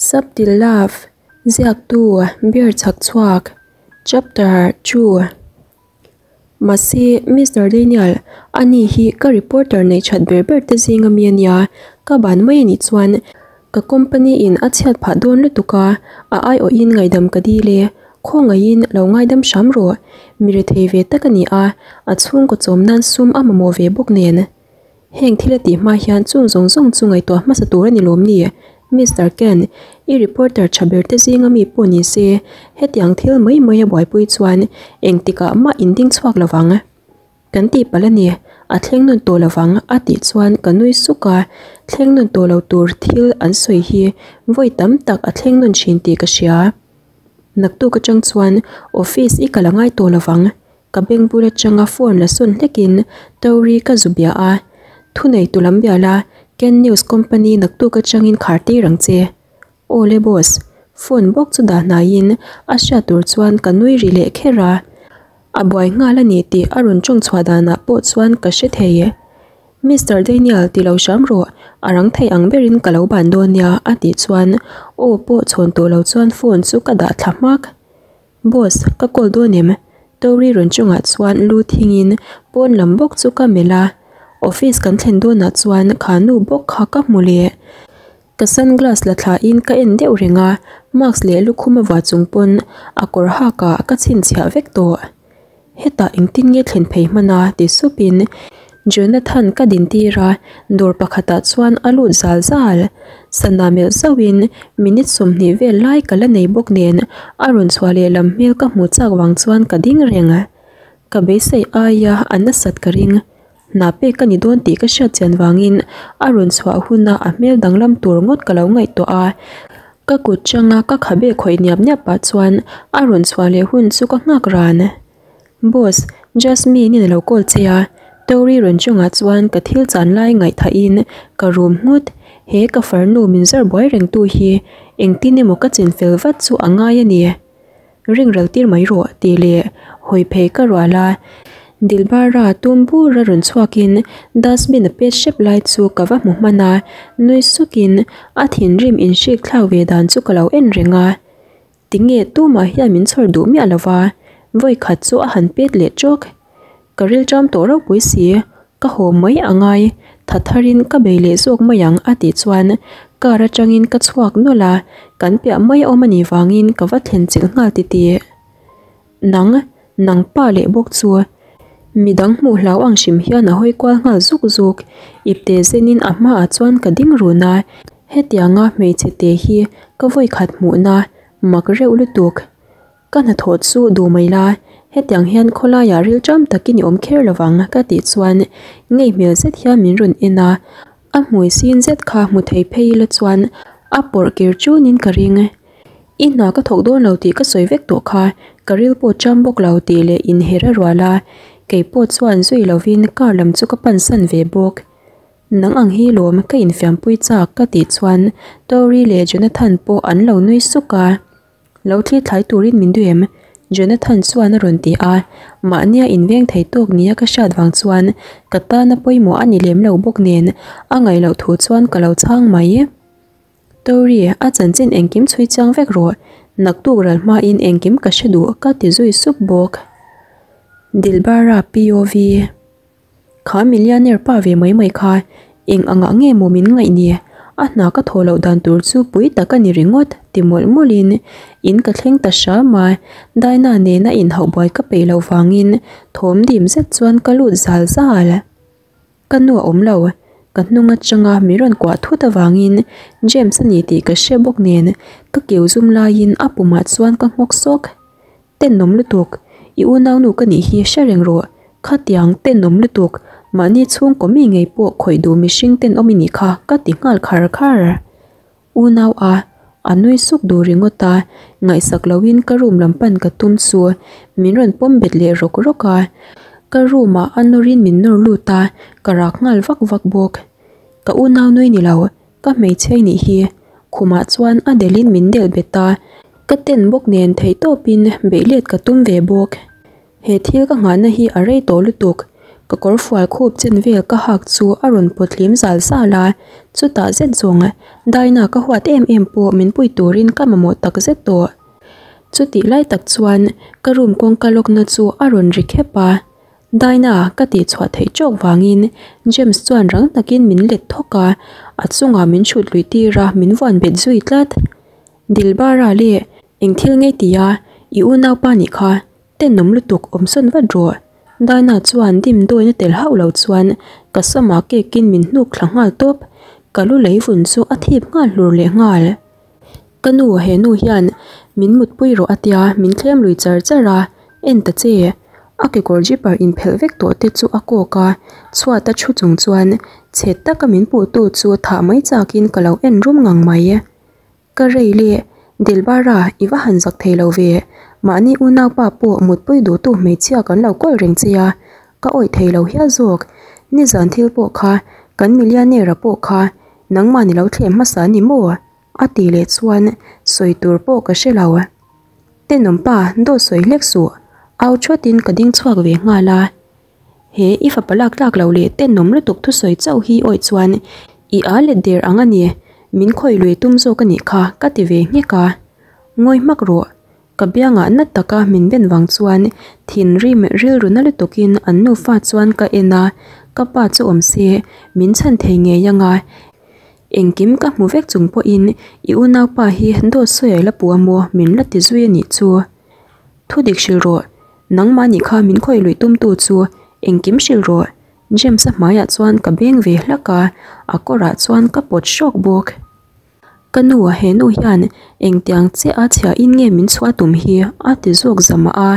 Subtle Love, Ziaktu, Beer Chhakchhuak, Chapter 2 Mahse, Mister Daniel, ani hi ka reporter neih that ber ber te zinga mi a nia, ka ban mai a nih chuan ka company in a chhiat phah dawn lutuk a, a aiawhin ngaidam ka dil e, khawngaihin lo ngaidam hram rawh, mi rethei ve tak a ni a, a chhungkaw chawm nan sum a mamawh ve bawk nen. Heng thil a tih hma hian chung zawng zawng chu ngaihtuah hmasa tur a ni lawm ni? Mister Ken, i reporter tha ber te zinga mi pawh ni se, hetiang thil mai mai a buaipui chuan engtikah mah in ding chhuak lo vang. Kan tih palh a ni, a thleng nawn tawh lo vang a tih chuan ka nui suk a, thleng nawn tawh lo tur thil an sawi hi vawi tam tak a thleng nawn thin tih ka hria. Naktuk atang chuan office i kal a ngai tawh lo vang. Ka beng bul atanga phone la sawn hlekin Tori ka zu bia a, Thuneitu lam bia la, Ken News Company naktuk atangin khar tir ang che. Aw le boss, phone bawk chu dah hnaiin a hriat tur chuan ka nui ri leh kher a. A buai nghal a ni tih a rawn tawng chhuah danah pawh chuan ka hre thei e. Mister Daniel ti lo hram rawh, a rang thei ang berin ka lo ban dawn nia a tih chuan aw pawh chhawn tawh lo chuan phone chu ka dah thla hmak. Boss, ka call dawn em? Tori rawn chungah chuan lu thingin pawn lam bawk chu ka melh a, office kan thlen dawnah chuan kha nu bawk kha ka hmu leh. Ka sunglass la thlain ka en deuh reng a, mask leh lukhum a vah chung pawn a kawr hakah ka chhinchhiah vek tawh. Hetah engtin nge thlen phei hman a? ti supin Jonathan ka din tir a, dawr pakhatah chuan a lut zal zal. Sana melh zauhin minute 20 vel lai ka la nei bawk nen a rawn chhuah leh lam hmel ka hmuh chak vang chuan ka ding reng. Ka beisei aia a nasat ka ring. Hna pek ka ni dawn tih ka hriat chian vangin a rawn chhuah huna a hmel danglam tur ngawt ka lo ngaihtuah a. Ka kut changa ka khabe khawih niap niap pah chuan a rawn chhuah leh hun chu ka nghak ran. Boss, Jasmine in a lo call che a, Tori rawn chungah chuan ka thil chan lai ngaihthahin ka rum nghut. He ka farnu min zar buai reng tu hi engtin emaw ka chin fel vat chu a ngai a ni. Ring ral tir mai rawh tih leh hawi phei ka rual a, Dilbara tum bur a rawn chhuakin dustbin a pet hrep lai chu ka va hmu hman a, nui sukin a thinrim inhrik thlak ve dan chu ka lo en reng a. Tinge tumah hian min chhawr duh miah lo va, vawi khat chu a han pet leh tawk. Ka rilṭam tawh ropui si, ka haw mai a ngai, tha tharin ka bei leh zawk mai ang a tih chuan car atangin ka chhuak nawlh a, kan piah mai awm a nih vangin ka va thlen chilh nghal titih. Nang, nang pa leh bawk chu. Midang hmuh hlau ang hrim hian a hawi kual nghal zuk zuk. Ipte zenin a hmaah chuan ka ding run a, hetianga hmeichhe te hi ka vawi khat hmuhna mak reuh lutuk. Ka hnathawh chu duh mai la, hetiang hian khawlaiah rilṭam takin i awm kher lovang ka tih chuan ngei hmel zet hian min rawn en a, a hmui sin zet kha hmu thei phei ila chuan a pawrh kir ṭunin ka ring. I hna ka thawk dawn lo tih ka sawi vek tawh kha, ka ril pawh ṭam bawk lo tih leh inher a rual a, kei pawh chuan zui lovin car lam chu ka pansan ve bawk. Nang ang hi lawm ka infiampui chak ka tih chuan Tori leh Jonathan pawh an lo nui suk a. Lo thli thlai turin min duh em? Jonathan chuan a rawn ti a, mahnia inveng thei tawk nia ka hriat vang chuan ka tana pawimawh a ni lem lo bawk nen a ngaih loh thu chuan ka lo chhang mai. Tori, a chanchin engkim chhui chiang vek rawh, naktuk ral hmain engkim ka hre duh ka ti zui sup bawk. Dilbara POV. Kha millionaire pa ve mai mai kha eng angah nge maw min ngaih ni? A hna ka thawh loh dan tur chu pui tak a ni ringawt ti mawlh mawlhin in ka thleng ta hram a, Dinah nena inhauh buai ka peih loh vangin thawm dim zet chuan ka lut zal zal. Ka nu a awm lo, ka hnung atanga min rawn kuah thut avangin James a ni tih ka hre bawk nen ka keu zum laiin a pumah chuan ka nghawk sawk. Tenawm lutuk, i unaunu ka nih hi hre reng rawh, khatiang tenawm lutuk, mahni chhungkaw mi ngei pawh khawih duh mihring tenawm i nih kha ka ti nghal khar khar. Unau a, a nui suk duh ringawt a, ngaihsak loin ka room lam pan ka tum chu min rawn pawm bet leh rawk rawk a, ka room ah a nawrin min nawr lut a, ka rak nghal vak vak bawk. Ka unau nui ni lo, Ka hmeichhe nih hi khumah chuan a delhin min delh bet a, ka ten bawk nen theihtawpin beih let ka tum ve bawk. He thil ka nghahna hi a rei tawh lutuk. Ka kawrfual khup chen vel ka hak chu a rawn pawt hlim zal zal a, chutah zet zawng Dinah ka huat em em pawh min pui turin ka mamawh tak zet tawh. Chutih lai tak chuan ka room kawngka lock na chu a rawn ri khep a, Dinah ka tih chhuah theih tawk vangin James chuan rang takin min let thawk a, a chungah min chhut luih tir a, min vuan bet zui tlat. Dilbara leh eng thil ngei tia i unaupa nih kha Tenawm lutuk awm sawn vat rawh. Dinah chuan dim dawina tel hauh lo chuan ka samah cake in min hnuk thla nghal tawp. Ka lu lei vun chu a thip nghal hlur leh nghal. Ka nu he nu hian min mutpui rawh a tia min thlem lui char char a, en ta che. A kekawr zipper inphelh vek tawh te chu a kawk a, chhuat a thu chung chuan chhe taka min puhtu chu thah mai chakin ka lo en rum ngang mai. Ka rei le, Dilbara i va han zak thei lo ve, mahni unaupa pawh mutpui duhtu hmeichhia kan lo kawl reng che a, ka awih thei lo hial zawk. Nizan thil pawh kha, kan millionaire-a pawh kha nangmah ni lo thlem hmasa ni maw? a tih leh chuan sawi tur pawh ka hre lo. Tenawmpa dawt sawi hlek suh, au thawtin ka ding chhuak ve nghal a. He i fapa lak tlak lo leh tenawm lutuk thusawi chauh hi awih chuan i a let der ang a ni, min khawih lui tum zawk a nih kha ka ti ve nghek a. Ngawi hmak rawh, ka biangah nat taka min ben vang chuan thinrim rilru na lutukin an nufa chuan ka en a, ka pa chu awm se min chhan thei ngei ang a, engkim ka hmu vek chung pawhin i unaupa hi dawt sawi a la pu a maw min la ti zui a nih chu. Thudik hrilh rawh, Nangmah nih kha min khawih luih tumtu chu engkim hrilh rawh. James-a hmaiah chuan ka beng ve hlak a, a kawrah chuan ka pawt hrawk bawk. Ka nu, he nu hian engtiang che a chhia in nge min chhuah tum hi a ti zawk zamah a.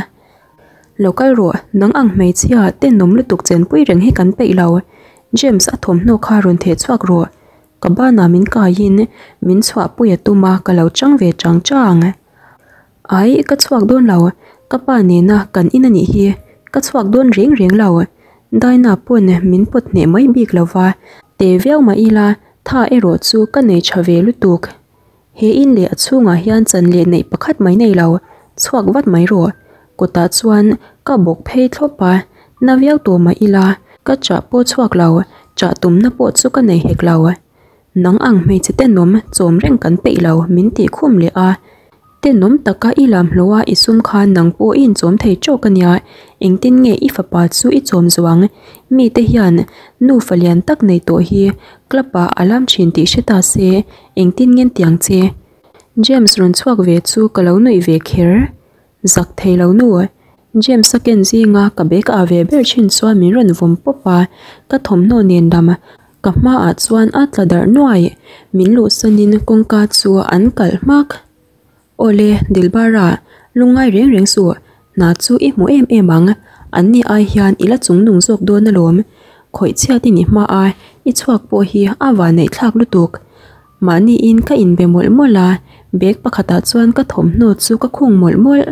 Lo kal rawh, nang ang hmeichhia tenawm lutuk chenpui reng hi kan peih lo. James-a thawmhnaw kha rawn theh chhuak rawh. Ka banah min kaiin min chhuahpui a tum a, ka lo chang ve chang chang. Ai, ka chhuak dawn lo, ka pa nena kan in a nih hi, ka chhuak dawn reng reng lo. Dinah pawn min pawt hneh mai bik lo va, te viau mah ila tha erawh chu ka nei tha ve lutuk. He in leh a chhungah hian chan leh neih pakhat mai nei lo, chhuak vat mai rawh. Kawtah chuan ka bawk phei thlawp a, na viau tawh mah ila ka chah pawh chhuak lo, chah tumna pawh chu ka nei hek lo. Nang ang hmeichhe tenawm chawm reng kan peih lo min tih khum leh a. Tenawm taka i lam hlawh a i sum khan nang pawh i inchawm thei tawk a nia, engtin nge i fapa chu i chawm zuang? Mite hian nufa lian tak nei tawh hi club ah a lam thin tih hre ta se engtin ngen tiang che? James rawn chhuak ve chu ka lo nuih ve kher. Zak thei lo nu. James a ken zinga ka bag ah ve ber thin chuan min rawn vawm pawp a, ka thawmhnaw nen lam ka hmaah chuan a tla darh nuai. Min luhsanin kawngka chu an kalh hmak. Awle, Dilbara, lungngai reng reng suh, hna chu i hmu em em ang, an ni ai hian i la chungnung zawk dawn alawm. Khawih chhiat i ni hma a, i chhuak pawh hi a vanneih thlak lutuk. Mahniin ka inbe mawlh mawlh a, bag pakhatah chuan ka thawmhnaw chu ka khung mawlh mawlh.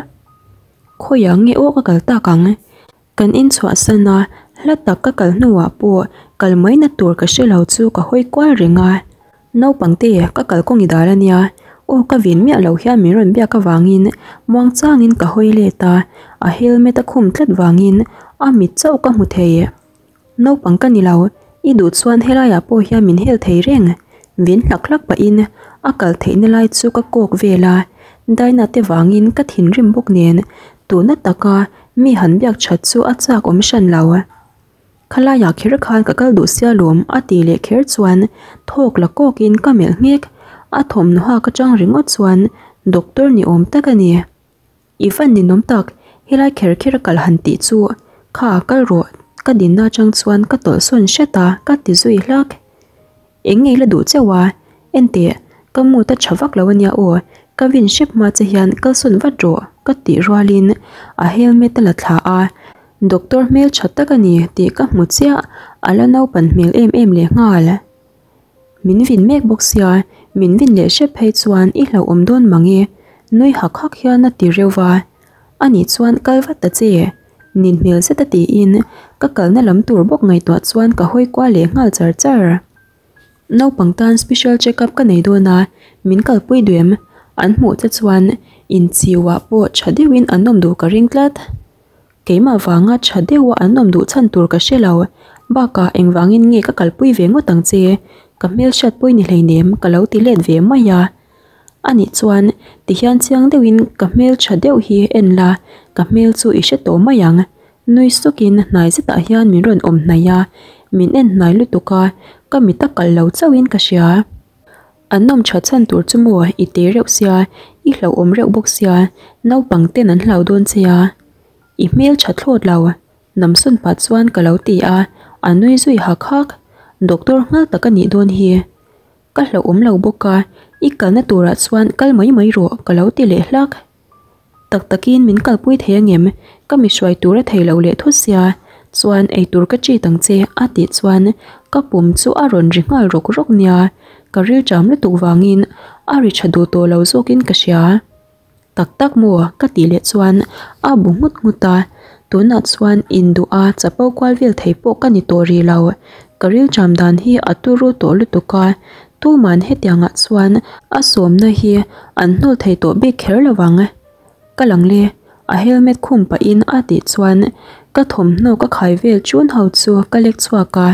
Khawiah nge aw ka kal tak ang? Kan inchhuahsan a, hla tak ka kal hnuah pawh kal maina tur ka hre lo chu ka hawi kual reng a. Naupangte, ka kalkawng i dal a nia, aw ka vin miah lo hian min rawn biak avangin muang changin ka hawi let a, a helmet a khum tlat vangin a mit chauh ka hmu thei. Naupang ka ni lo, i duh chuan helaiah pawh hian min hel thei reng. Vin hlak hlak pahin a kal theihna lai chu ka kawk vel a, Dinah te vangin ka thinrim bawk nen tuna taka mi han biak that chu a chak awm hran lo. Khalaiah kher khan ka kal duh sia lawm a tih leh kher chuan thawk la kawkin ka melh nghek, a thawmhnaw hak atang ringawt chuan doctor ni awm tak a ni. I van ninawm tak, helai kher kher a kal han tih chu kha kal rawh, ka dinna atang chuan ka tawlh sawn hret a, ka ti zui hlak. Eng ngei la duh chauh a, enteh, ka mood a tha vak lo ania aw, ka vin hrep hma che hian kal sawn vat rawh ka tih rualin a helmet a la thla a, doctor hmel tha tak a ni tih ka hmu chiah, a la naupan hmel em em lehnghal. Min vin mek bawk sia, min vin leh hrep phei chuan i hlauhawm dawn mang e, nui hak hak hian a ti reuh va. Ani chuan kal vat ta che, nin hmel zet a tiin ka kalna lam tur bawk ngaihtuah chuan ka hawi kual leh nghal char char. Naupang tan special check up ka nei dawn a, min kalpui duem, an hmuh che chuan inchiuah pawh tha deuhin an awm duh ka ring tlat. Keimah vanga tha deuha an awm duh chhan tur ka hre lo. Bakah engvangin nge ka kalpui ve ngawt ang che? Ka hmelhriat pawh i ni hleinem ka lo ti let ve mai a. Anih chuan tihian chiang deuhin ka hmel tha deuh hi en la, ka hmel chu i hre tawh mai ang. Nui sukin hnai zetah hian min rawn awm hnaih a, min en hnai lutuk a, ka mit a kalh lo chauhin ka hria. An nawm tha chhan tur chu maw i te reuh sia, i hlauhawm reuh bawk sia, naupang ten an hlau dawn che a. I hmel tha thlawt lo, namsawn pah chuan ka lo ti a, a nui zui hak hak. Doctor nghal tak a nih dawn hi. Ka hlauhawm lo bawk a, i kalna turah chuan kal mai mai rawh ka lo ti leh hlak. Tak takin min kalpui thei angem? Ka mi hruai tur a thei lo leh thut sia, chuan eitur ka treat ang che a tih chuan ka pum chu a rawn ri nghal rawk rawk nia, ka rilṭam lutuk vangin a ri ṭha duh tawh lo zawkin ka hria. Tak tak maw? Ka tih leh chuan a bu nghut nghut a, tunah chuan induh a chapo kual vel thei pawh ka ni tawh rih lo, ka rilṭam dan hi a turu tawh lutuk a, Tuman hetiangah chuan a sawmna hi an hnawl thei tawh bik kher lo vang. Ka lang le, a helmet khum pahin a tih chuan ka thawmhnaw ka khai vel chun ho chu ka lek chhuak a,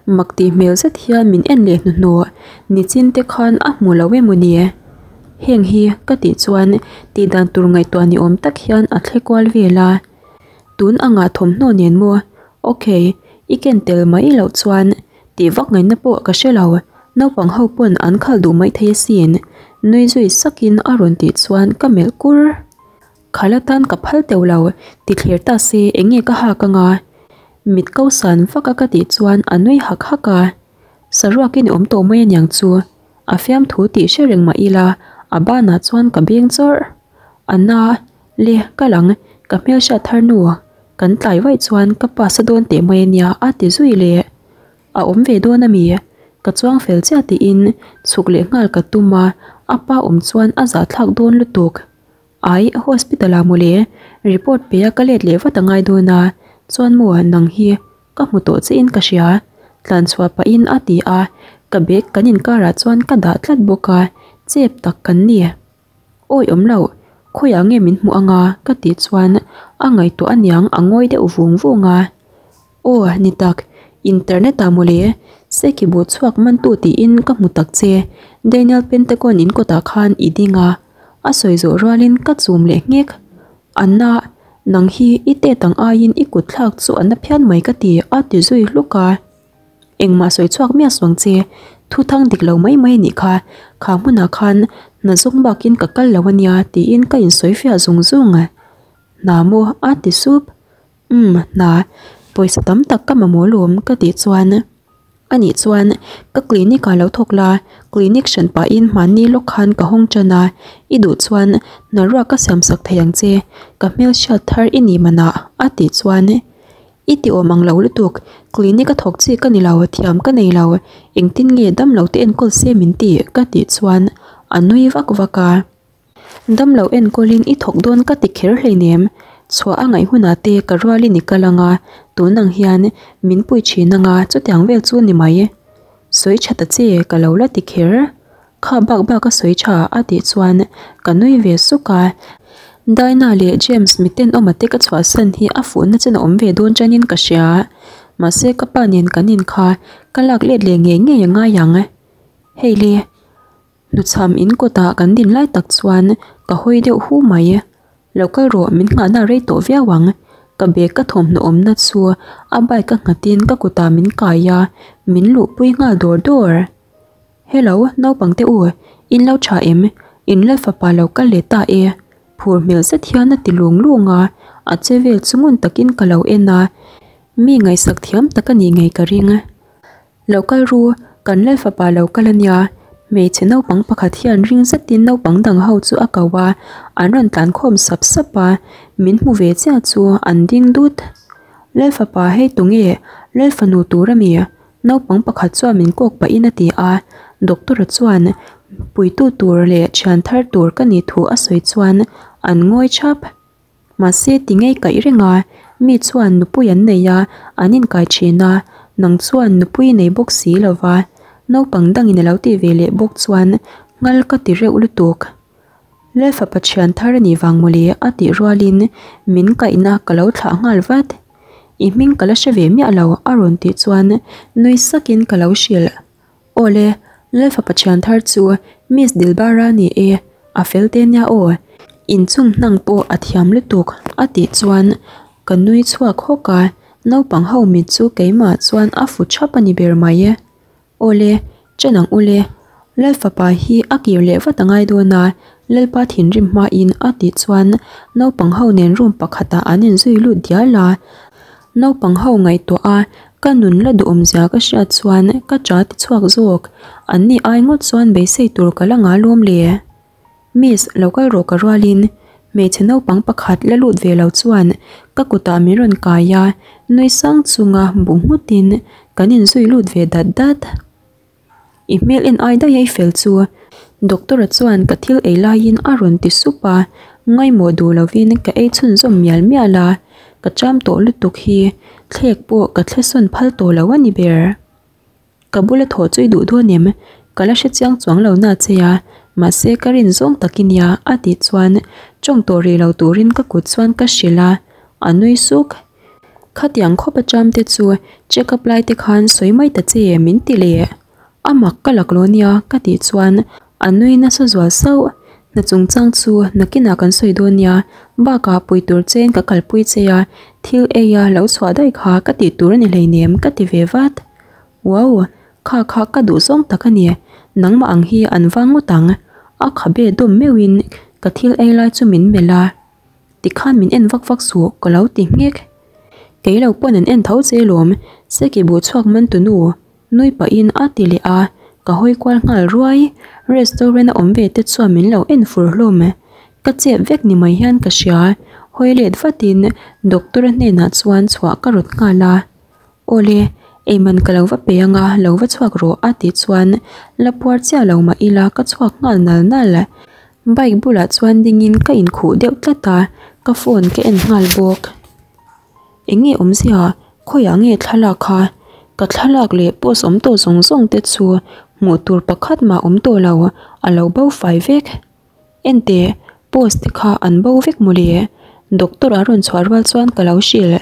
mak tih hmel zet hian min en leh hnuhnawh, nichin te khan a hmu lo emaw ni? Heng hi ka tih chuan tih dan tur ngaihtuah ni awm tak hian a thle kual vel a. Tun angah thawmhnaw nen maw? Ok, i ken tel mai loh chuan Tih vak ngaihna pawh ka hre lo, naupang ho pawn an khalh duh mai thei asin, nui zui sakin a rawn tih chuan ka melh kur. Khalh atan ka phal teuh lo, ti thlir ta se eng nge ka hak anga? Mit ko san vak a ka tih chuan a nui hak hak a. Saruakin i awm tawh mai aniang chu, a fiamthu tih hre reng mah ila a banah chuan ka beng chawrh. A na, le ka lang, ka hmelhriat thar nu. Kan tlai vaih chuan ka pass a dawn teh mai ania a ti zui leh. A awm ve dawn ami? Ka chuang fel chiah tiin chhuk leh nghal ka tum a, a pa awm chuan a zahthlak dawn lutuk. Ai, hospital ah mawle, report pe a ka let leh vat a ngai dawn a, chuan maw nang hi ka hmu tawh che in ka hria, tlan chhuah pahin a ti a, ka bag kan inkarah chuan ka dah tlat bawk a, chep tak kan ni. Awi awm loh, khawiah nge min hmuh anga ka tih chuan a ngaihtuah aniang a ngawi deuh vung vung a. Aw ni tak, internet ah mawle, Seki buh chhuak mantu tiin ka hmu tak che, Daniel Pentagon in kawtah khan i ding a, a sawi zawh rualin ka chum leh nghek. Anna, nang hi i tet ang aiin i kut thlak chu a na phian mai ka ti a ti zui hluk a. Engmah sawi chhuak miah suang che, thu thang dik lo mai mai anih kha, kha hmunah khan hna zawng bakin ka kal lo ania tiin ka insawi fiah zung zung. Hna maw a ti sup. Umm hna, pawisa tam tak ka mamawh lawm ka tih chuan anih chuan ka clinic ah lo thawk la, clinic hran pahin hmanni lawk khan ka hawng tan a, i duh chuan hna ruak ka siam sak thei ang che, ka hmelhriat thar i ni manah a tih chuan I ti awm ang lo lutuk, clinic a thawk chi ka ni lo, thiam ka nei lo, engtin nge damlo te enkawl se min ti ka tih chuan a nui vak vak a. Damlo enkawlin i thawk dawn ka ti kher hleinem, chhuah a ngaih hunah te ka rualin i kal ang a, tun ang hian min pui thin ang a, chutiang vel chu ni mai. Sawi tha ta che ka lo la ti kher. Kha bak bak a sawi tha a tih chuan ka nui ve suk a. Dinah leh James miten awma te ka chhuahsan hi a fuhna chen a awm ve dawn tanin ka hria. Mahse ka pa nen kan in kha ka lak let leh ngei ngei a ngai ang. Hei le, hnuchham in kawtah kan din lai tak chuan ka hawi deuh hu mai. Lo kal rawh min nghahna rei tawh viau ang. Ka bag ka thawmhnaw awmna chu a bike a nghatin ka kutah min kai a, min luhpui nghal dawr dawr. Hello, naupang te u, in lo tha em? In lal fapa lo kal leh ta e. Phur hmel zet hian a ti lung lung a, a che vel chu ngun takin ka lo en a, mi ngaihsak thiam tak a nih ngei ka ring. Lo kal ru, kan lal fapa lo kal a nia. Hmeichhe naupang pakhat hian ring zetin naupang dang ho chu a ko a, an rawn tlan khawm sap sap a, min hmu ve chiah chu an ding dut. Lal fapa hei tunge? Lal fanu tur a mi? Naupang pakhat chuan min kawk pahin a ti a, doctor-a chuan puitu tur leh thian thar tur ka nih thu a sawi chuan an ngawi thap. Mahse ti ngei kaih reng a, mi chuan nupui an nei a, an inkai thin a, nang chuan nupui i nei bawk si lo va, naupang dangin a lo tih ve leh bawk chuan nghal ka ti reuh lutuk. Lalfapa thian thar a nih vang mawle a tih rualin min kaihna ka lo thlah nghal vat. I hming ka la hre ve miah lo a rawn tih chuan nui sakin ka lo hrilh. Awle, Lalfapa thian thar chu Miss Dilbara ni e, a fel te nia aw. Inchung hnang pawh a thiam lutuk a tih chuan ka nui chhuak hawk a, naupang ho mit chu keimah chuan a fu thap a ni ber mai. Awle, chen ang ule, Lalfapa hi a kir leh vat a ngai dawn a, Lalpa thinrim hmain a tih chuan naupang ho nen room pakhatah an inzui lut dial a. Naupang ho ngaihtuah a, ka nun la duhawmzia ka hriat chuan ka cha ti chhuak zawk. An ni ai ngawt chuan beisei tur ka la nga lawm le. Miss, lo kal rawh ka rualin hmeichhe naupang pakhat la lut ve lo chuan ka kutah min rawn kai a, nui sang chunga bu nghutin kan inzui lut ve dat dat. I hmel en ai daih a i fel chu Doctor-a chuan ka thil ei laiin a rawn ti sup a, ngaimawh duh lovin ka ei chhunzawm mial mial a, ka cham tawh lutuk hi thlek pawh ka thlesawn phal tawh lo a ni ber. Ka bula thaw chu i duh dawn em? Ka la hre chiang chuang lo na che a, mahse ka rin zawng tak i nia a tih chuan tawng tawh rih lo turin ka kut chuan ka hrilh a, a nui suk. Khatiang khawp a cham te chu check up lai te khan sawi mai ta che min ti leh. A mak ka lak lo nia ka tih chuan a nui nasa zual sauh. Hna chungchang chu nakinah kan sawi dawn nia, bakah pui tur chein ka kalpui che a, thil ei a lo chhuah daih kha ka tih tur a ni hleinem ka ti ve vat. Wow! Kha kha ka duh zawng tak a ni, nangmah ang hi an vang ngawt ang. A khabe dawm meuhin ka thil ei lai chu min melh a, tikhan min en vak vak suh ka lo ti nghek. Kei lo pawn an en tho che lawm, Seki buh chhuak man tunu nui pahin a ti leh a, ka hawi kual nghal ruai. Restaurant a awm ve te chuan min lo en fur hlawm. Ka chep vek ni mai hian ka hria, hawi let vatin doctor-a hnenah chuan chhuah ka rawt nghal a. Awle, eiman ka lo va pe anga lo va chhuak rawh a tih chuan la puar chiah lo mah ila ka chhuak nghal nal nal. Bike bulah chuan dingin ka inkhuh deuh tlat a, ka phone ka en nghal bawk. Eng nge awmzia? Khawiah nge thlalak kha? Ka thlalak leh post awm tawh zawng zawng te chu hmuh tur pakhat mah awm tawh lo, a lo bo fai vek. Enteh, post te kha an bo vek mawle. Doctor a rawn chhuah rual chuan ka lo hrilh.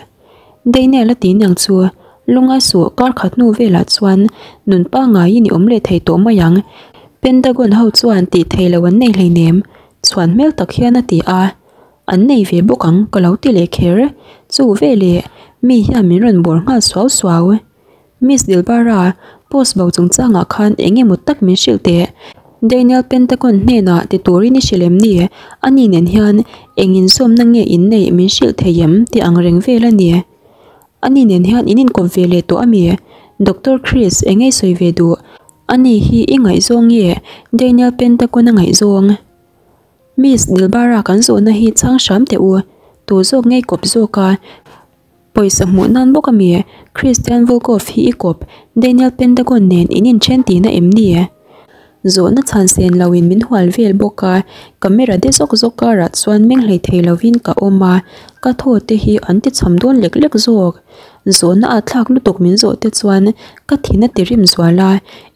Daniel a ti niang chu, lungai suh kar khat hnu velah chuan nun pangaiin i awm leh thei tawh mai ang. Pentagon ho chuan tih theih loh an nei hleinem, chhuan hmel tak hian a ti a. An nei ve bawk ang ka lo ti leh kher. Chu veleh mi hian min rawn bawr nghal suau suau. Miss Dilbara, post bo chungchangah khan eng emaw tak min hrilh teh. Daniel Pentagon hnenah ti turin i hrilh em ni? Ani nen hian eng inzawmna nge in neih min hrilh thei em tih ang reng vel a ni. Ani nen hian in inkawp ve leh tawh a mi? Doctor Chris, eng nge i sawi ve duh? Ani hi i ngaihzawng nge Daniel Pentagon a ngaihzawng? Miss Dilbara kan zawhna hi chhang hram teh u, tu zawk nge i kawp zawk a? Pawisa hmuh nan bawk a mi? Christian Volkov hi i kawp, Daniel Pentagon nen in inthen tihna em ni? Zawhna chhan sen loin min hual vel bawk a, camera de zawk zawk karah chuan meng hlei thei lovin ka awm a, ka thaw te hi an ti cham dawn lek lek zawk. Zawhna a thlak lutuk min zawh te chuan ka thin a ti rim zual a,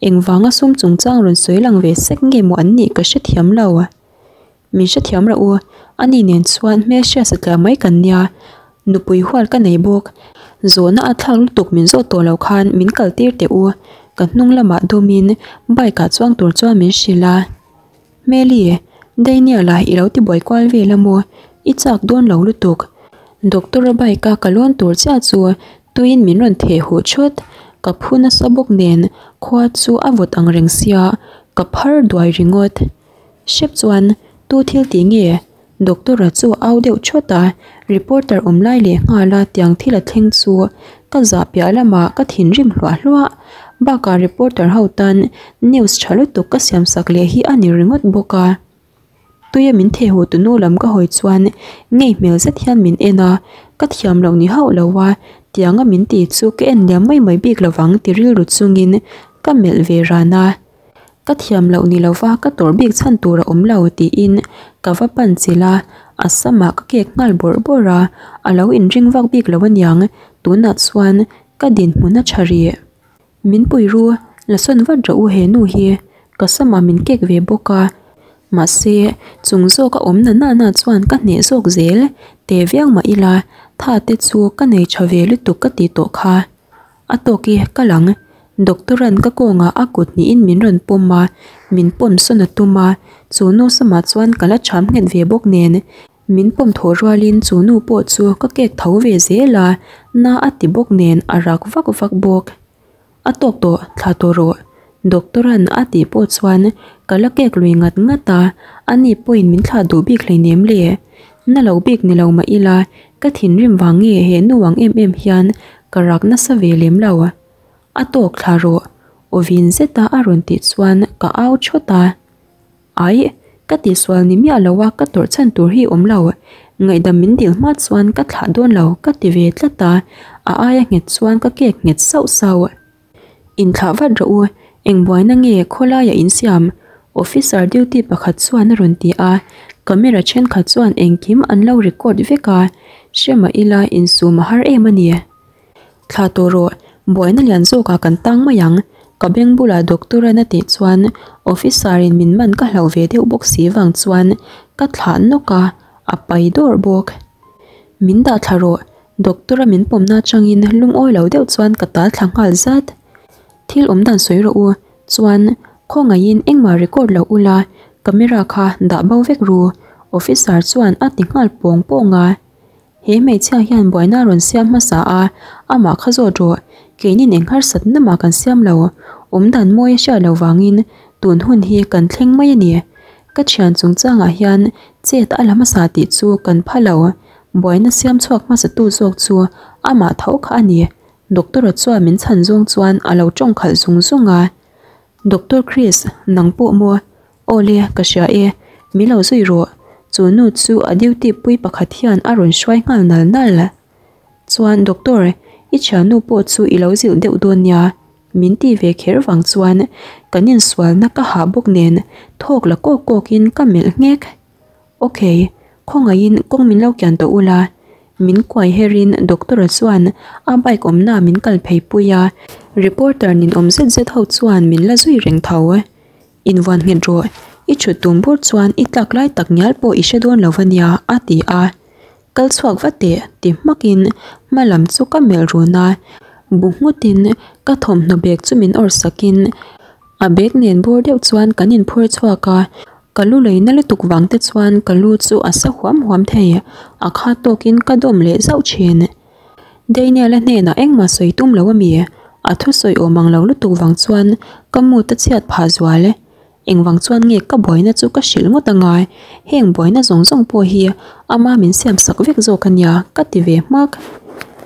engvanga sum chungchang rawn sawi lang ve sek nge maw an nih ka hrethiam lo. Min hrethiam rah u, ani nen chuan hmelhriat satliah mai kan nia, nupui hual ka nei bawk. Zawhna a thlak lutuk min zawh tawh lo khan min kal tir teh u, ka hnung lamah dawmin bike ah chuang tur chuan min hrilh a. Hmeli, Daniel-a i lo ti buai kual vel a maw? I chak dawn lo lutuk. Doctor-a bike a ka lawn tur chiah chu tuiin min rawn theh huh thut. Ka phu nasa bawk nen khua chu a vawt ang reng sia, ka phar duai ringawt. Hrep chuan tu thil tih nge? Doctor-a chu a au deuh thawt a, reporter awm lai leh nghal a tiang thil a thleng chu ka zah piah lamah ka thinrim hluah hluah. Bakah reporter ho tan news tha lutuk ka siam sak leh hi a ni ringawt bawk a. Tuia min theh huh tunu lam ka hawi chuan ngei hmel zet hian min en a, ka thiam loh ni hauh lo a, tianga min ti chu ka en liam mai mai bik lovang ti rilru chungin ka melh ve ran a. Ka thiam loh ni lova ka tawrh bik chhan tur a awm lo tiin ka va pan chilh a, a samah ka kek nghal bawrh bawrh a, a lo inring vak bik lo aniang, tunah chuan ka dinhmun a tha rih. Min pui ru, la sawn vat rawh u he nu hi, ka samah min kek ve bawk a. Mahse, chung zawk a awm na na na chuan ka hneh zawk zel te viau mah ila tha te chu ka nei tha ve lutuk ka tih tawh kha. A tawk i ka lang. Doctor an ka kawngah a kut hnihin min rawn pawm a, min pawm sawn a tum a, chu nu samah chuan ka la cham nghet ve bawk nen. Min pawm thawh rualin chu nu pawh chu ka kek tho ve zel a, na a ti bawk nen a rak vak vak bawk. A tawk tawh, thla tawh rawh. Doctor an a tih pawh chuan ka la kek lui ngat ngat a, ani pawhin min thlah duh bik hleinem le. Na lo bik ni lo mah ila, ka thinrim vang nge he nu ang em em hian ka rak nasa ve lem lo. A tawk thla rawh, aw vin zeta a rawn tih chuan ka au thawt a. Aih, ka tihsual ni miah lo a ka tawrh chhan tur hi awm lo. Ngaihdam min dil hma chuan ka thlah dawn lo ka ti ve tlat a, a aia nghet chuan ka kek nghet sauh sauh. Inthlah vat rawh u, eng buaina nge khawlaiah in siam? Officer duty pakhat chuan a rawn ti a, camera thenkhat chuan engkim an lo record vek a, hre mah ila insum a har em a ni. Thla tawh rawh, buaina lian zawkah kan tang mai ang, ka beng bulah doctor an a tih chuan officer in min man ka hlauh ve deuh bawk si vang chuan ka thlah nawk a, a pai dawrh bawk. Min dah thla rawh, doctor a min pawmna atangin lungawi lo deuh chuan ka tal thla nghal zat. Thil awm dan sawi rawh u, chuan khawngaihin engmah record loh ula, camera kha dah bo vek ru, officer chuan a ti nghal pawng pawng a. He hmeichhia hian buaina a rawn siam hmasa a, amah kha zawt rawh, keinin eng harsat namah kan siam lo, awmdan mawi a hriat loh vangin tun hun hi kan thleng mai a ni. Ka thian chungchangah hian chet a la hmasa tih chu kan pha lo, buaina siam chhuak hmasatu zawk chu amah tho kha a ni, Doctor-a chuan min chhan zawng chuan a lo tawng khalh zung zung a. Doctor Chris, nang pawh maw? Awle, ka hria e, min lo zui rawh. Chu nu chu a duty pui pakhat hian a rawn hruai nghal nal nal. Chuan doctor, i thiannu pawh chu i lo zilh deuh dawn nia. Min ti ve kher vang chuan kan insualna ka hah bawk nen thawk la kawk kawkin ka melh nghek. Ok, khawngaihin kawng min lo kian tawh ula. Min kuai herin doctor-a chuan a bike awmna min kal phei pui a, reporter ninawm zet zet ho chuan min la zui reng tho. Invuan nghet rawh, i thut tum bur chuan i tlak lai tak ngial pawh i hre dawn lo va nia, a ti a. Kal chhuak va teh, ti hmakin hma lam chu ka melh run a. Bu nghutin ka thawmhnaw bag chu min awrh sakin a bag nen bur deuh chuan kan inphur chhuak a. Ka lu leina lutuk vang te chuan ka lu chu a sa huam huam thei, a kha tawkin ka dawm leh zauh thin. Daniel-a hnenah engmah sawi tum lo a mi? A thusawi awm ang lo lutuk vang chuan ka mood a chhiat phah zual. Engvang chuan nge ka buaina chu ka hrilh ngawt anga, heng buaina zawng zawng pawh hi ama min siam sak vek zawk a nia ka ti ve hmak.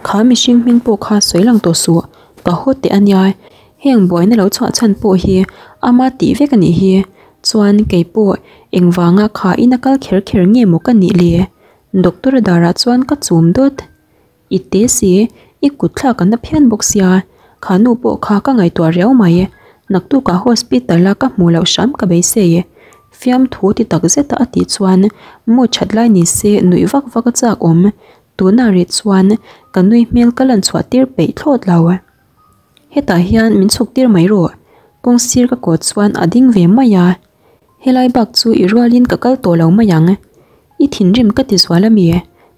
Kha mihring hming pawh kha sawi lang tawh suh, ka haw teh a nia. Heng buaina lo chhuah chhan pawh hi ama tih vek a nih hi. Chuan keipawh engvanga kha ina kal kher kher nge maw ka nih le? Doctor a darah chuan ka chum dawt. I te si, i kut thlak an na phian bawk sia, kha nu pawh kha ka ngaihtuah riau mai. Naktukah hospital a ka hmuh loh hram ka beisei. Fiamthu ti tak zeta a tih chuan mu that lai ni se nuih vak vak a chak awm. Tunah rih chuan ka nui hmel ka lan chhuah tir peih thlawt lo. Hetah hian min chhuk tir mai rawh. Kawng sir ka kawt chuan a ding ve mai a. Helai bak chu i rualin ka kal tawh lo mai ang. I thinrim ka ti zual a mi?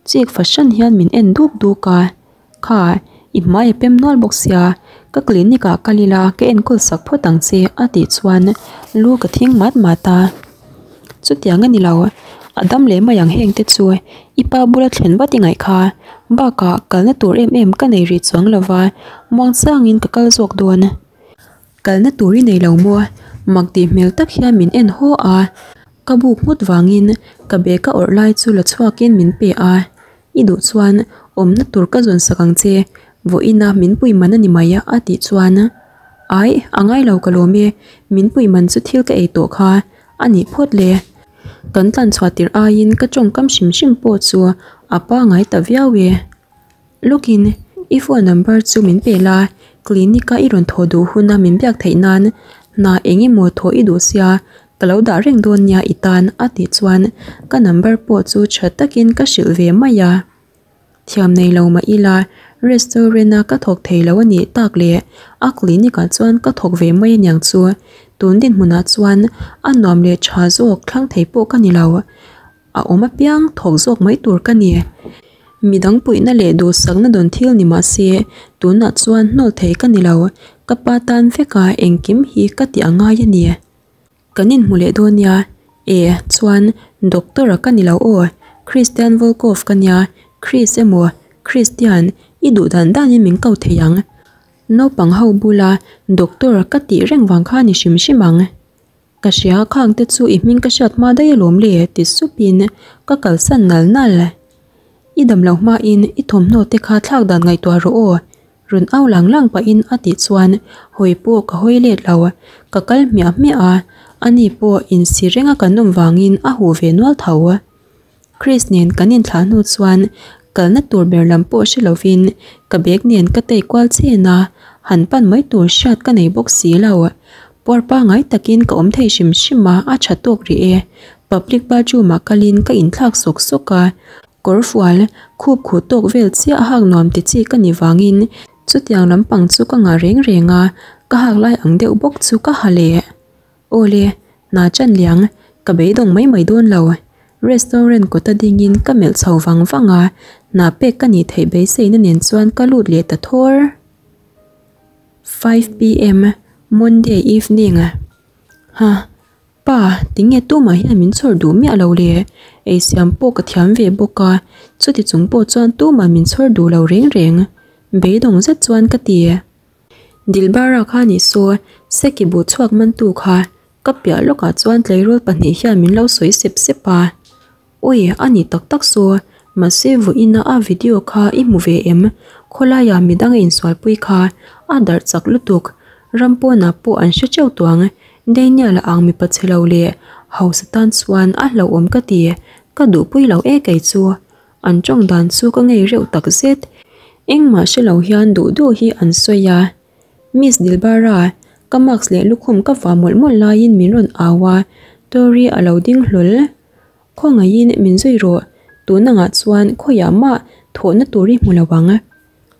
Chik fahran hian min en duk duk a. Kha, i hmai a pem nual bawk sia, ka clinic ah kal ila ka enkawl sak phawt ang che a tih chuan lu ka thing mat mat a. Chutiang a ni lo, a dam leh mai ang heng te chu i pa bula thlen vat i ngaih kha. Bakah kalna tur em em ka nei rih chuang lova, muangchangin ka kal zawk dawn. Kalna tur i nei lo maw? Mak tih hmel tak hian min en haw a, ka buk nghut vangin ka bag a awrh lai chu la chhuakin min pe a, I duh chuan awmna tur ka zawn sak ang che, vawiina min pui man a ni mai a tih chuan Aih, a ngai lo ka lawm e, min pui man chu thil ka ei tawh kha a nih phawt le. Kan tlan chhuah tirh aiin ka tawngkam hrim hrim pawh chu a pangai ta viau e. Lawkin i phone number chu min pe la, clinic a i rawn thawh duh huna min biak theih nan hna eng emaw thawh i duh sia ka lo dah reng dawn nia i tan a tih chuan ka number pawh chu tha takin ka hrilh ve mai a. Thiam nei lo mah ila Restaurant a ka thawk thei lo a nih tak leh a clinic ah chuan ka thawk ve mai aniang chu. Tun dinhmunah chuan a nuam leh tha zawk thlang thei pawh ka ni lo. A awm apiang thawk zawk mai tur ka ni. Midang puihna leh duhsakna dawn thil ni mah se tunah chuan hnawl thei ka ni lo. Ka pa tan veka engkim hi ka tih a ngai a ni. Kan inhmu leh dawn nia. E, chuan Doctor-a ka ni lo aw. Christian Volkov ka nia. Chris emaw, Christian, i duh dan danin min ko thei ang. Naupang ho bula Doctor ka tih reng vang kha ni hrim hrim ang. Ka hria khang te chu i hming ka hriat hma daih alawm le ti supin ka kalsan nal nal. I dam lo hmain i thawmhnaw te kha thlak dan ngaihtuah rawh aw. Rawn au lang lang pahin a tih chuan hawi pawh ka hawi let lo. Ka kal hmiah hmiah a, ani pawh insi renga kan awm vangin a huh ve nual tho. Chris nen kan inthlah hnu chuan kalna tur ber lam pawh hre lovin ka bag nen ka tei kual chen a, han pan mai tur hriat ka nei bawk si lo. Puar pangngai takin ka awm thei hrim hrim a, a tha tawk rih e. Public bathroom ah kalin ka inthlak sawk sawk a, Kawr fual, khup khuh tawk vel chiah hak nuam ti chi ka ni vangin chutiang lampang chu ka ngah reng reng a, ka hak lai ang deuh bawk chu ka ha leh. Awle, hna chan liang, ka beidawng mai mai dawn lo. Restaurant kawta dingin ka melh chho vang vang a, hna pek ka nih theih beiseina nen chuan ka lut leh ta thawr. 5pm, Monday evening. Ha. Pa, tinge tumah hian min chhawr duh miah lo le? Eisiam pawh ka thiam ve bawk a, chuti chung pawh chuan tumah min chhawr duh lo reng reng. Beidawng zet chuan ka ti. Dilbara kha ni saw, Seki buh chhuak mantu kha ka piah lawkah chuan tleirawl pahnih hian min lo sawi sep sep a. Ui, a ni tak tak saw, mahse vawiina a video kha i hmu ve em? Khawlaiah midang a insualpui kha a darh chak lutuk, ram pawnah pawh an hre teuh tuang. Daniel a ang mipa chhe lo leh hausa tan chuan a hlauhawm ka ti, ka duhpui lo e kei chu. An tawng dan chu ka ngei reuh tak zet. Engmah hre lo hian duh duh hi an sawi a. Miss Dilbara, ka mask leh lukhum ka vah mawlh mawlh laiin min rawn au a, Tori a lo ding hlawl. Khawngaihin min zui rawh, tun angah chuan khawiah mah thawhna tur i hmu lo ang.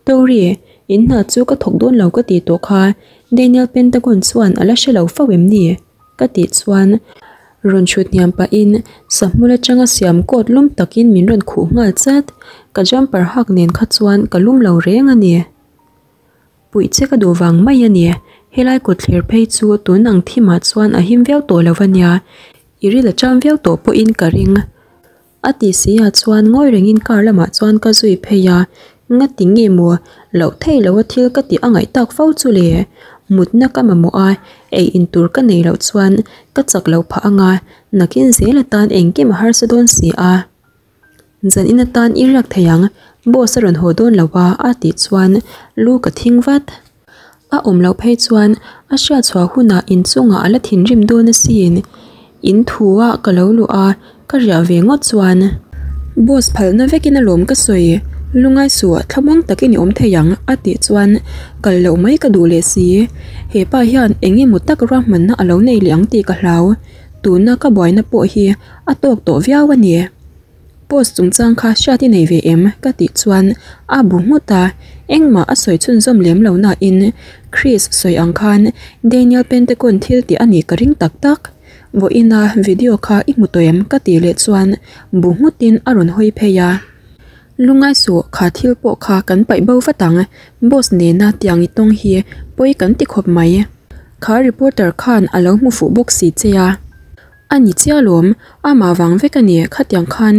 Tori, in hna chu ka thawk dawn lo ka tih tawh kha Daniel Pentagon chuan a la hre lo fo em ni? Ka tih chuan rawn chhut hniam pahin sahmul atanga siam coat lum takin min rawn khuh nghal chat. Ka jumper hak nen kha chuan ka lum lo reng a ni. Puih che ka duh vang mai a ni. Helai kawtthler phei chu tun ang thimah chuan a him viau tawh lo a nia. I ril a cham viau tawh pawhin ka ring. A ti si ah chuan ngawi rengin car lamah chuan ka zui phei a, ngati nge maw loh theih loh a thil ka tih a ngaih tak fo chu le? Mutna ka mamawh a, ei in tur ka nei loh chuan ka chak lo phah anga, nakin zel atan engkim a harsa dawn si a. Zan in atan i riak thei ang, boss a rawn haw dawn lo a a tih chuan lu ka thing vat. A awm loh phei chuan a hriat chhuah hunah inchungah a la thinrim dawn asin. In thu ah ka lo luh a, ka riah ve ngawt chuan. Boss phalna vekin alawm ka sawi, lungai suh thlamuang takin i awm thei ang a tih chuan kal loh mai ka duh leh si. He pa hian eng emaw tak ruahmanna a lo nei leh ang tih ka hlau. Tuna ka buaina pawh hi a tawk tawh viau a ni. Post chungchang kha hriat i nei ve em? Ka tih chuan a bu nghut a, engmah a sawi chhunzawm lem lo nain Chris sawi ang khan Daniel Pentagon thil tih a nih ka ring tak tak. Vawiina video kha i hmu tawh em? Ka tih leh chuan bu nghutin a rawn hawi phei a. Lungai suh, kha thil pawh kha kan paih bo vat ang, boss nena tiang i tawng hi pawi kan ti khawp mai. Kha reporter khan a lo hmu fuh bawk si che a. A ni chiah lawm, amah vang vek a ni, khatiang khan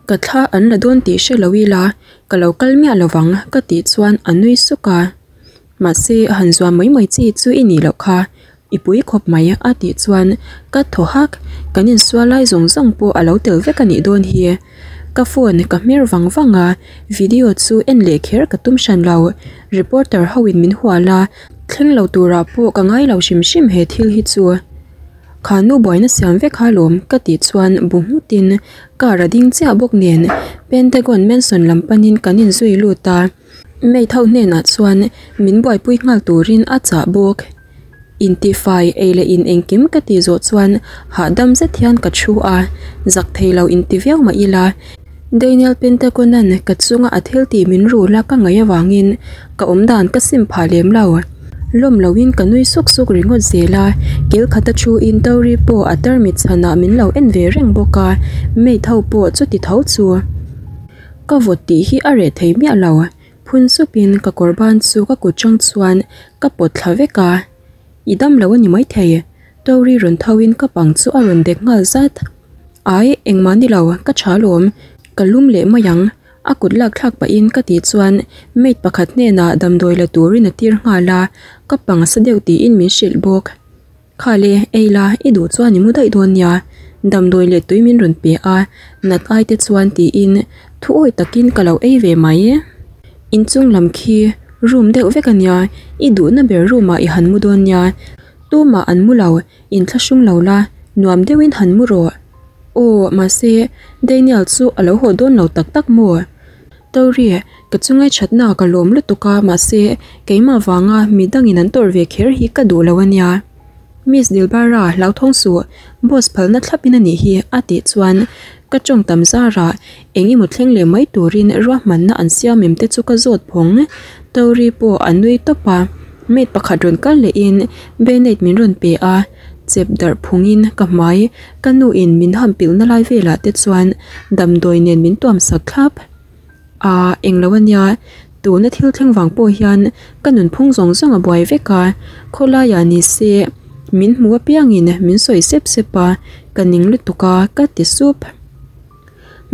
ka thla an la dawn tih hre lo ila ka lo kal miah lo vang ka tih chuan a nui suk a. Mahse han zuam mai mai chi chu i nih loh kha, i pui khawp mai a tih chuan ka thaw hak, kan insual lai zawng zawng pawh a lo tel vek a nih dawn hi. Ka phone ka hmer vang vang a, video chu en leh kher ka tum hran lo, reporter ho in min hual a, thleng lo turah pawh ka ngai lo hrim hrim he thil hi chu. Kha nu buaina siam vek kha lawm ka tih chuan bu nghutin car a ding chiah bawk nen Pentagon Mansion lam panin kan inzui lut a, maid ho hnenah chuan min buaipui nghal turin a chah bawk. Intifai ei leh in engkim ka tih zawh chuan hahdam zet hian ka thu a, zak thei lo inti viau mah ila. Daniel Pentagon-a'n ka chunga a thil tih min rul a ka ngaih avangin ka awmdan ka sim phah lem lo. Lawm loin ka nui suk suk ringawt zel a, kil khata thuin Tori pawh a tarmit chhanah min lo en ve reng bawk a, maid ho pawh chuti tho chu. Ka vawt tih hi a reh thei miah lo. Phun supin ka kawr ban chu ka kut chang chuan ka pawt thla vek a, I dam lo a ni maithei. Tori rawn tho in ka pang chu a rawn dek nghal zat. Ai, engmah ni lo, ka tha lawm, ka lum leh mai ang, a kut lak thlak pahin ka tih chuan maid pakhat hnenah damdawi la turin a tir nghal a, ka pang sa deuh tiin min hrilh bawk. Khale, ei la, i duh chuan i mu daih dawn nia, damdawi leh tui min rawn pe a, nat ai te chuan tiin thu awi takin ka lo ei ve mai. Inchung lam khi room deuh vek a nia, i duhna ber room ah i han mu dawn nia, tumah an mu lo, Inthlahrung lo la, nuam deuhin han mu rawh. Aw, mahse, Daniel chu a lo haw dawn lo tak tak maw? Tori, ka chungai thatna ka lawm lutuk a, mahse, keimah vanga mi dangin an tawrh ve kher hi ka duh lo a nia. Miss Dilbara, hlauthawng suh, boss phalna thlapin a nih hi, a tih chuan ka tawng tam zarah eng emaw thleng leh mai turin ruahmanna an siam em te chu ka zawt phawng. Tori pawh a nui tawp a. Maid pakhat rawn kal lehin Band-aid min rawn pe a, chep darh phungin ka hmai ka nu in min ham pilhna lai velah te chuan damdawi nen min tuam sak thlap. Aa englo ania, tuna thil thleng vang pawh hian ka nunphung zawng zawng a buai vek a, khawlaiah ni se min hmu apiangin min sawi sep sep a, ka ning lutuk a ka ti sup.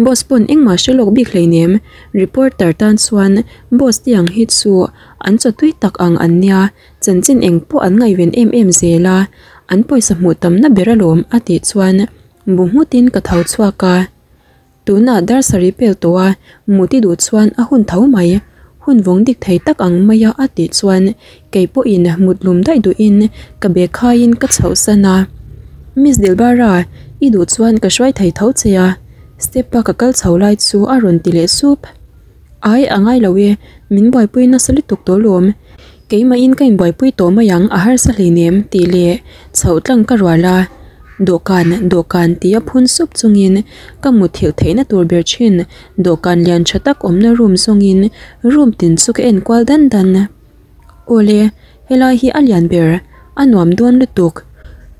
Boss pawn engmah hre lawk bik hleinem, reporter tan chuan boss te ang hi chu an chawtui tak ang an nia, chanchin eng pawh an ngaihven em em zel a, an pawisa hmuh tamna ber alawm a tih chuan bu nghutin ka tho chhuak a. Tunah dar sarih pel tawh a, mut i duh chuan a hun tho mai, hun vawng dik thei tak ang mai a a tih chuan kei pawhin mut lum daih duhin ka bag khaiin ka chhohsan a. Miss Dilbara, i duh chuan ka hruai thei tho che a, step a ka kal chho lai chu a rawn ti leh sup. Ai, a ngai lo e, min buaipui nasa lutuk tawh lawm. Keimahin ka inbuaipui tawh mai ang, a harsa hleinem tih leh chhoh tlang ka rual a. Dawhkan, dawhkan tia phun sup chungin ka mutthilh theihna tur ber thin dawhkan lian tha tak awmna room zawngin room tin chu ka en kual dan dan. Awle, helai hi a lian ber, a nuam dawn lutuk.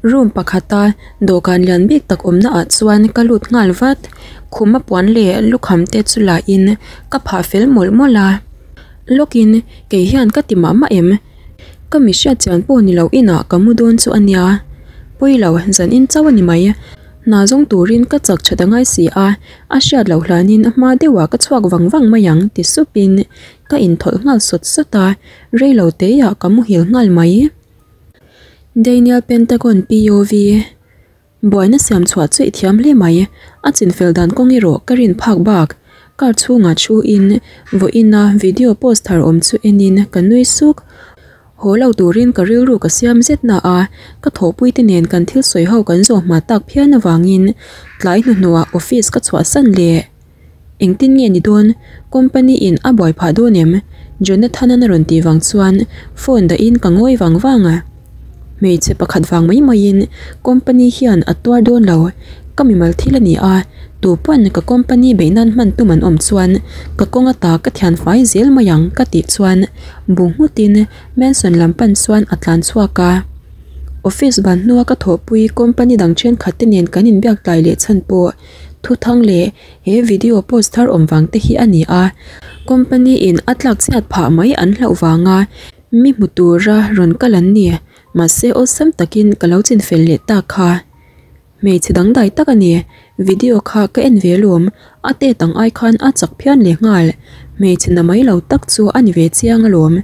Room pakhata dawhkan lian bik tak awmna ah chuan ka lut nghal vat. Khuma puan leh lukham te chu la in ka phah fel mawlh mawlh a. Lawkin kei hian ka ti mah mah em? Ka mi hriat chian pawh ni lo inah ka mu dawn chu a nia. Pawi lo, zan in chauh a ni mai. Hna zawng turin ka chak that a ngai si a, a hriat loh hlanin a hma deuhah ka chhuak vang vang mai ang ti supin ka inthawlh nghal sawt sawt a, rei lo teiah ka muhil nghal mai. Daniel Pentagon POV. Buaina siam chhuah chu i thiam hle mai, a chinfel dan kawng erawh ka rin phak bak. Car chhungah thu in vawiina video post thar awm chu enin ka nui suk. Haw lo turin ka rilru ka siam zet na a, ka thawhpui te nen kan thil sawi ho kan zawh hma tak phian avangin tlai hnuhnuah office ka chhuahsan leh. Engtin nge ni dawn? Company in a buai phah dawn em? Jonathan-an a rawn tih vang chuan phone dahin ka ngawi vang vang a. Hmeichhe pakhat vang mai maiin company hian a tuar dawn lo. Ka mimal thil a ni a, tu pawn ka company beih nan hman tum an awm chuan ka kawng ata ka thian fai zel mai ang ka tih chuan bu nghutin Mansion lam pan chuan a tlan chhuak a. Office ban hnua ka thawhpui company dang thenkhat te nen kan inbiak tlai leh chhan pawh Thuthang leh he video post thar awm vang te hi a ni a, company in a tlak chhiat phah mai an hlauh vanga mi hmu tura rawn kal an ni, mahse awlsam takin ka lo chin fel leh ta kha. Hmeichhe dangdai tak a ni, video kha ka en ve lawm, a tet ang ai khan a chak phian leh nghal, hmeichhe na mai lo tak chu a ni ve chiang alawm,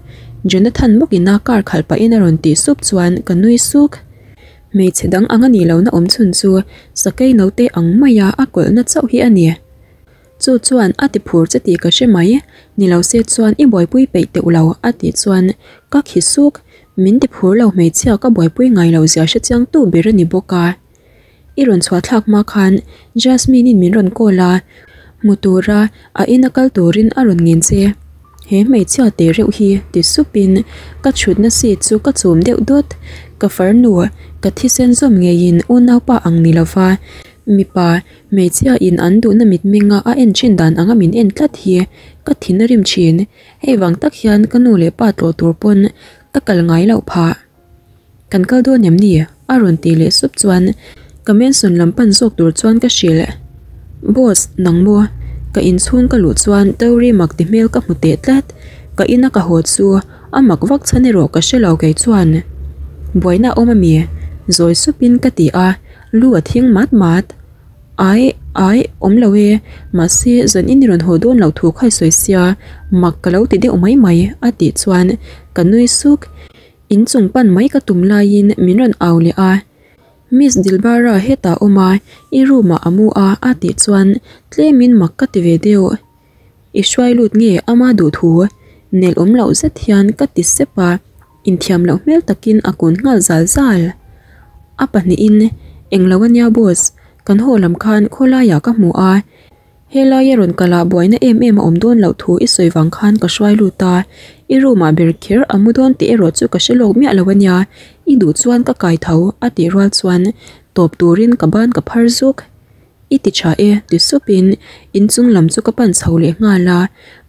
Jonathan bawk ina car khalh pahin a rawn tih sup chuan ka nui suk. Hmeichhe dang ang a nih lohna awm chhun chu sakei naute ang maia a kawlhna chauh hi a ni. Chu chuan a ti phur che tih ka hre mai, ni lo se chuan i buaipui peih teuh lo a tih chuan ka khi suk, min ti phur lo hmeichhia ka buaipui ngai lo zia hre chiang tu ber a ni bawk a. I rawn chhuah thlak hma khan Jasmine-in min rawn call a, hmu tura a ina kal turin a rawn ngen che. He hmeichhia teh reuh hi ti supin ka chhutna seat chu ka chum deuh dawt. Ka farnu, ka thisen zawm ngeiin unaupa ang ni lova Mipa, hmeichhia in an duhna mitmenga a en thin dan anga min en tlat hi ka thin a rim thin. Hei vang tak hian ka nu leh pa tlawh tur pawn ka kal ngai loh phah. Kan kal dawn em ni? A rawn ti leh sup chuan ka mansion lam pan zawk tur chuan ka hrilh. Boss, nang maw? Ka inchhung ka luh chuan Tori mak ti hmel ka hmu teh tlat. Ka ina ka haw chu a mak vak chhan erawh ka hre lo kei chuan. Buaina a awm ami? Zawi supin ka ti a, lu a thing mat mat. Ai, ai, awm lo e, mahse zan in i rawn haw dawn loh thu kha i sawi sia, mak ka lo ti deuh mai mai a tih chuan ka nui suk. Inchung pan mai ka tum laiin min rawn au leh a, Miss Dilbara hetah awm a, i room ah a mu a a tih chuan tlemin mak ka ti ve deuh. I hruai lut nge ama duh thu? Nelh awm loh zet hian ka ti sep a, inthiam loh hmel takin a kun nghal zal zal. A pahnihin, Englo ania boss, kan haw lam khan khawlaiah ka hmu a, Helaia rawn kal ah buaina em em a awm dawn loh thu i sawi vang khan ka hruai lut a, i room ah ber kher a mu dawn tih erawh chu ka hre lawk miah lo ania, i duh chuan ka kai tho a tih rual chuan tawp turin ka ban ka phar zuk. I ti tha e ti supin inchung lam chu ka pan chho leh nghal a,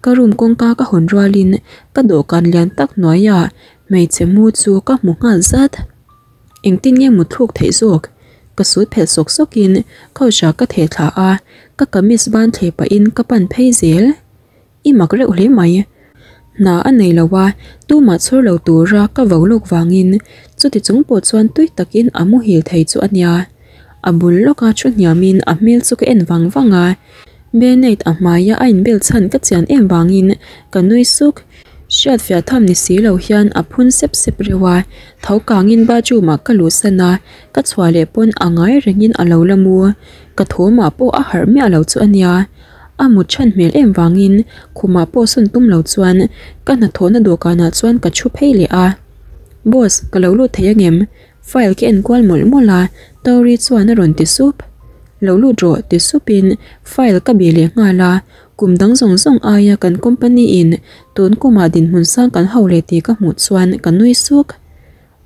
ka room kawngka ka hawn rualin ka dawhkan lian tak hnuaiah hmeichhe mu chu ka hmu nghal zat. Engtin nge mut thluk theih zawk? Ka sut phelh sawk sawkin couch ah ka theh thla a, ka kamis ban thleh pahin ka pan phei zel. I mak reuh hle mai. Hna a nei lo a, tumah chhawr lo tura ka vo lawk vangin chuti chung pawh chuan tui takin a muhil thei chu a nia. A bul lawka thu hniamin a hmel chu ka en vang vang a, Band-aid a hmaia a inbel chhan ka chian em vangin ka nui suk. Hriatfiah tham ni si lo hian a phun sep sep reuh a, tho kangin bathroom ah ka luhsan a, ka chhuah leh pawn a ngai rengin a lo la mu. Ka thawmah pawh a harh miah lo chu a nia. A mut chhan hmel em vangin khumah pawh sawn tum lo chuan ka hnathawhna dawhkanah chuan ka thu phei leh a. Boss, ka lo lut thei angem? File ka en kual mawlh mawlh a, Tori chuan a rawn ti sup. Lo lut rawh ti supin file ka bih leh nghal a, Kum dang zawng zawng aia kan company in tun kumah dinhmun sang kan ho leh tih ka hmuh chuan ka nui suk.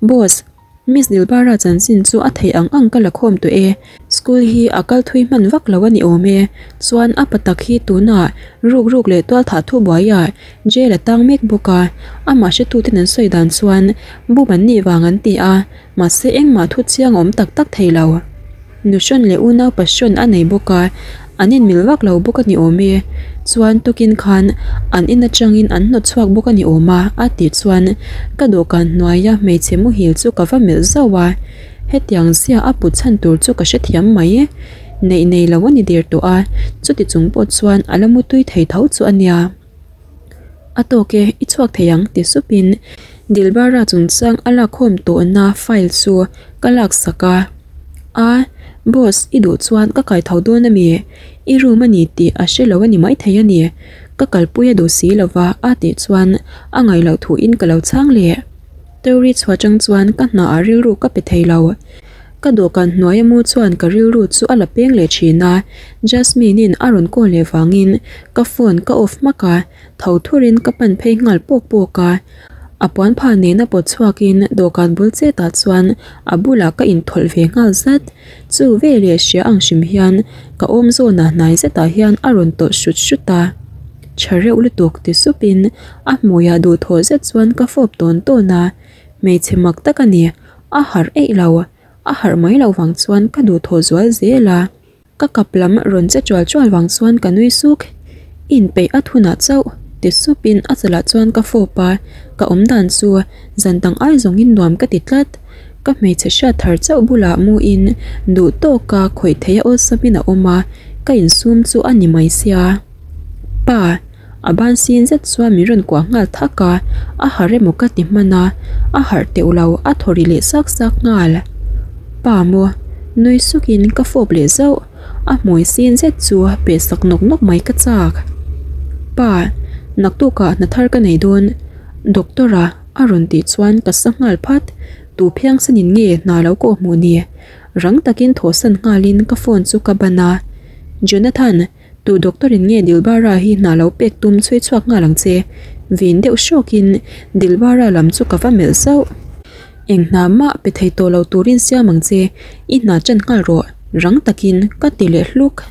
Boss, Miss Dilbara chanchin chu a theih ang ang ka la khawm tawh e. School hi a kal thui hman vak lo a ni awm e. Chuan a pa tak hi tunah ruk ruk leh tual thah thu buaiah jail a tang mek bawk a. Amah hretuten an sawi dan chuan bum an nih vang an ti a, mahse engmah thu chiang a awm tak tak thei lo. Nuhrawn leh unau passion a nei bawk a, an inmil vak lo bawk a ni awm e. Chuan tukin khan an in atangin an hnawt chhuak bawk a ni awm a, a tih chuan ka dawhkan hnuaia hmeichhe muhil chu ka va melh zauh a. Hetiang zia a put chhan tur chu ka hrethiam mai. Neih nei lo a ni der tawh a, chuti chung pawh chuan a la mutui thei tho chu a nia. A tawk e, i chhuak thei ang ti supin Dilbara chungchang a lakkhawm tawhna file chu ka laksak a. A, boss i duh chuan ka kai tho dawn ami? I room a ni tih a hre lo a ni maithei a ni. Ka kalpui a duh si lova a tih chuan a ngaih loh thuin ka lo chhang leh. Tori chhuah chang chuan ka hna ah rilru ka pe thei lo. Ka dawhkan hnuai a mu chuan ka rilru chu a la peng leh thin a, Jasmine-in a rawn call leh vangin ka phone ka off hmak a, tho thurin ka pan phei nghal pawk pawk a. A puan pha nena pawt chhuakin dawhkan bul chetah chuan a bulah ka inthawlh ve nghal zat. Chu veleh hria ang hrim hian ka awm zawnah hnai zetah hian a rawn tawlh hrut hrut a. Tha reuh lutuk ti supin a hmuiah duhthawh zet chuan ka fawp tawn tawn a, hmeichhe mak tak a ni. A harh eih lo, a harh mai loh vang chuan ka duhthawh zual zel a, ka kap lam rawn che chual chual vang chuan ka nui suk. I inpeih at hunah chauh ti supin a chalah chuan ka fawp a, ka awm dan chu zan dang ai zawngin nuam ka ti tlat. Ka hmeichhe hriat thar chauh bulah muin duh tawka khawih theih a awlsamin a awm a, ka insum chu a ni mai sia. Pa. A ban sin zet chuan min rawn kuah nghal thak a, a harh emaw ka ti hman a, a harh teuh lo a thaw ri leh sak sak nghal. Pa maw? Nui sukin ka fawp leh zauh, a hmui sin zet chu peh sak nawk nawk mai ka chak. Pa, naktukah hna thar ka nei dawn, Doctor a a rawn tih chuan ka sa nghal phat, tu phiangsanin nge hna lo kawh hmuh ni? Rang takin thawhsan nghalin ka phone chu ka ban a, Jonathan, Tu doctor in nge Dilbara hi hna lo pek tum chhui chhuak nghal ang che? Vin deuh hrawkin Dilbara lam chu ka va melh zauh. Eng hna mah pe thei tawh lo turin siam ang che, i hna ṭan nghal rawh. Rang takin ka ti leh hluk.